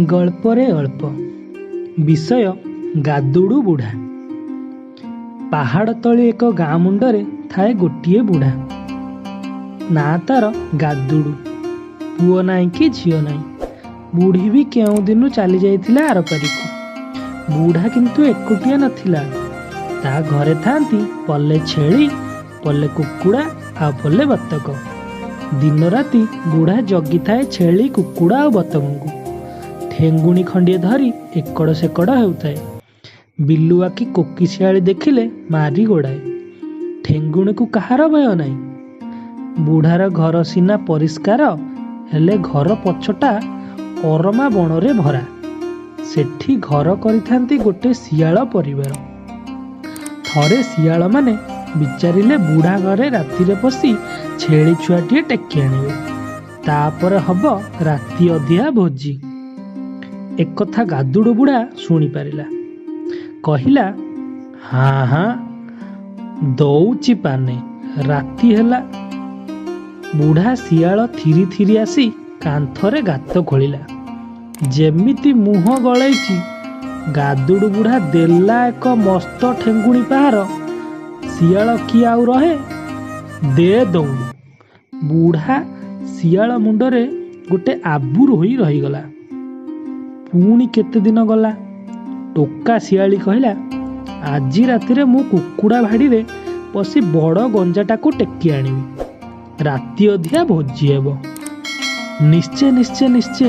ଗଳ୍ପରେ ଅଳ୍ପ। ବିଷୟ ଗାଦୁଡ଼ୁ ବୁଢ଼ା। ପାହାଡ଼ ତଳି ଏକ ଗାଁ ମୁଣ୍ଡରେ ଥାଏ ଗୋଟିଏ ବୁଢ଼ା। ନାଁ ତାର ଗାଦୁଡ଼ୁ। ପୁଅ ନାହିଁ କି ଝିଅ ନାହିଁ। ବୁଢ଼ୀ ବି କେଉଁଦିନୁ ଚାଲି ଯାଇଥିଲା ଆରପାରିକୁ। ବୁଢ଼ା କିନ୍ତୁ ଏକୁଟିଆ ନଥିଲା। ତା ଘରେ ଥାନ୍ତି ପଲେ ଛେଳି, ପଲେ କୁକୁଡ଼ା ଆଉ ପଲେ ବତକ। ଦିନରାତି ବୁଢ଼ା ଜଗିଥାଏ ଛେଳି, କୁକୁଡ଼ା ଆଉ ବତକଙ୍କୁ। ଠେଙ୍ଗୁଣି ଖଣ୍ଡିଏ ଧରି ଏକଡ଼ ସେକଡ଼ ହେଉଥାଏ। ବିଲୁଆ କି କୋକିଶିଆଳି ଦେଖିଲେ ମାରି ଗୋଡ଼ାଏ। ଠେଙ୍ଗୁଣିକୁ କାହାର ଭୟ ନାହିଁ। ବୁଢ଼ାର ଘର ସିନା ପରିଷ୍କାର, ହେଲେ ଘର ପଛଟା ଅରମା ବଣରେ ଭରା। ସେଠି ଘର କରିଥାନ୍ତି ଗୋଟେ ଶିଆଳ ପରିବାର। ଥରେ ଶିଆଳମାନେ ବିଚାରିଲେ ବୁଢ଼ା ଘରେ ରାତିରେ ପଶି ଛେଳି ଛୁଆଟିଏ ଟେକି ଆଣିବେ। ତାପରେ ହବ ରାତି ଅଧିଆ ଭୋଜି। ଏକଥା ଗାଦୁଡ଼ୁ ବୁଢ଼ା ଶୁଣିପାରିଲା। କହିଲା, ହାଁ ହାଁ, ଦଉଚି ପାନେ। ରାତି ହେଲା। ବୁଢ଼ା ଶିଆଳ ଥିରି ଥିରି ଆସି କାନ୍ଥରେ ଗାତ ଖୋଳିଲା। ଯେମିତି ମୁହଁ ଗଳେଇଚି, ଗାଦୁଡ଼ୁ ବୁଢ଼ା ଦେଲା ଏକ ମସ୍ତ ଠେଙ୍ଗୁଣି ପାହାର। ଶିଆଳ କି ଆଉ ରହେ? ଦେ ଦୌଡ଼। ବୁଢ଼ା ଶିଆଳ ମୁଣ୍ଡରେ ଗୋଟେ ଆବୁର ହୋଇ ରହିଗଲା। ପୁଣି କେତେ ଦିନ ଗଲା। ଟୋକା ଶିଆଳି କହିଲା, ଆଜି ରାତିରେ ମୁଁ କୁକୁଡ଼ା ଭାଡ଼ିରେ ପଶି ବଡ଼ ଗଞ୍ଜାଟାକୁ ଟେକି ଆଣିବି। ରାତି ଅଧିଆ ଭୋଜି ହେବ। ନିଶ୍ଚେ ନିଶ୍ଚେ ନିଶ୍ଚେ।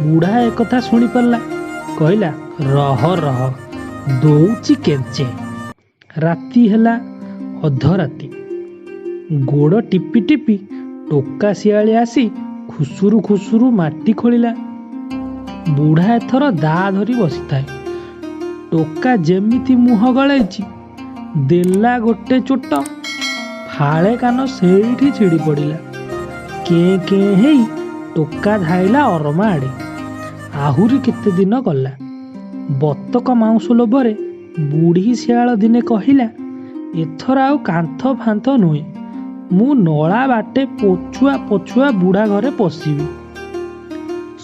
ବୁଢ଼ା ଏକଥା ଶୁଣିପାରିଲା। କହିଲା, ରହ ରହ, ଦଉଚି କେଞ୍ଚେ। ରାତି ହେଲା, ଅଧରାତି। ଗୋଡ଼ ଟିପି ଟିପି ଟୋକା ଶିଆଳି ଆସି ଖୁସୁରୁ ଖୁସୁରୁ ମାଟି ଖୋଳିଲା। ବୁଢ଼ା ଏଥର ଦା ଧରି ବସିଥାଏ। ଟୋକା ଯେମିତି ମୁହଁ ଗଳେଇଚି, ଦେଲା ଗୋଟେ ଚୋଟ। ଫାଳେ କାନ ସେଇଠି ଛିଡ଼ି ପଡ଼ିଲା। କେଁ କେଁ ହେଇ ଟୋକା ଧାଇଁଲା ଅରମା ଆଡ଼େ। ଆହୁରି କେତେ ଦିନ ଗଲା। ବତକ ମାଉଁସ ଲୋଭରେ ବୁଢ଼ୀ ଶିଆଳ ଦିନେ କହିଲା, ଏଥର ଆଉ କାନ୍ଥ ଫାନ୍ଥ ନୁହେଁ, ମୁଁ ନଳା ବାଟେ ପଛୁଆ ପଛୁଆ ବୁଢ଼ା ଘରେ ପଶିବି।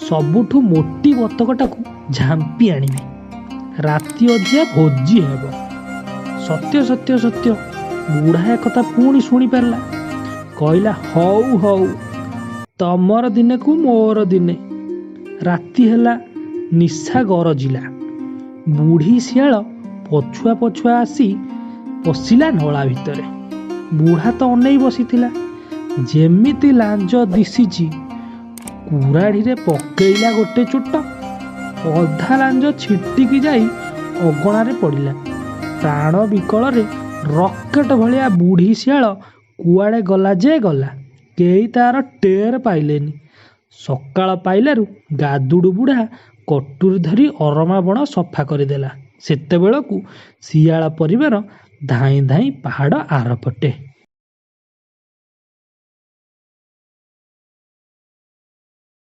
ସବୁଠୁ ମୋଟି ବତକଟାକୁ ଝାମ୍ପି ଆଣିବି। ରାତି ଅଧିଆ ଭୋଜି ହେବ। ସତ୍ୟ ସତ୍ୟ ସତ୍ୟ। ବୁଢ଼ା ଏକଥା ପୁଣି ଶୁଣିପାରିଲା। କହିଲା, ହଉ ହଉ, ତମର ଦିନେକୁ ମୋର ଦିନେ। ରାତି ହେଲା, ନିଶା ଗରଜିଲା। ବୁଢ଼ୀ ଶିଆଳ ପଛୁଆ ପଛୁଆ ଆସି ପଶିଲା ନଳା ଭିତରେ। ବୁଢ଼ା ତ ଅନେଇ ବସିଥିଲା। ଯେମିତି ଲାଞ୍ଜ ଦିଶିଛି, କୁରାଢ଼ୀରେ ପକେଇଲା ଗୋଟେ ଚୋଟ। ଅଧା ଲାଞ୍ଜ ଛିଟିକି ଯାଇ ଅଗଣାରେ ପଡ଼ିଲା। ପ୍ରାଣ ବିକଳରେ ରକେଟ ଭଳିଆ ବୁଢ଼ୀ ଶିଆଳ କୁଆଡ଼େ ଗଲା ଯେ ଗଲା, କେହି ତାର ଟେର ପାଇଲେନି। ସକାଳ ପାଇଲାରୁ ଗାଦୁଡ଼ୁ ବୁଢ଼ା କଟୁରୀ ଧରି ଅରମା ବଣ ସଫା କରିଦେଲା। ସେତେବେଳକୁ ଶିଆଳ ପରିବାର ଧାଇଁ ଧାଇଁ ପାହାଡ଼ ଆରପଟେ।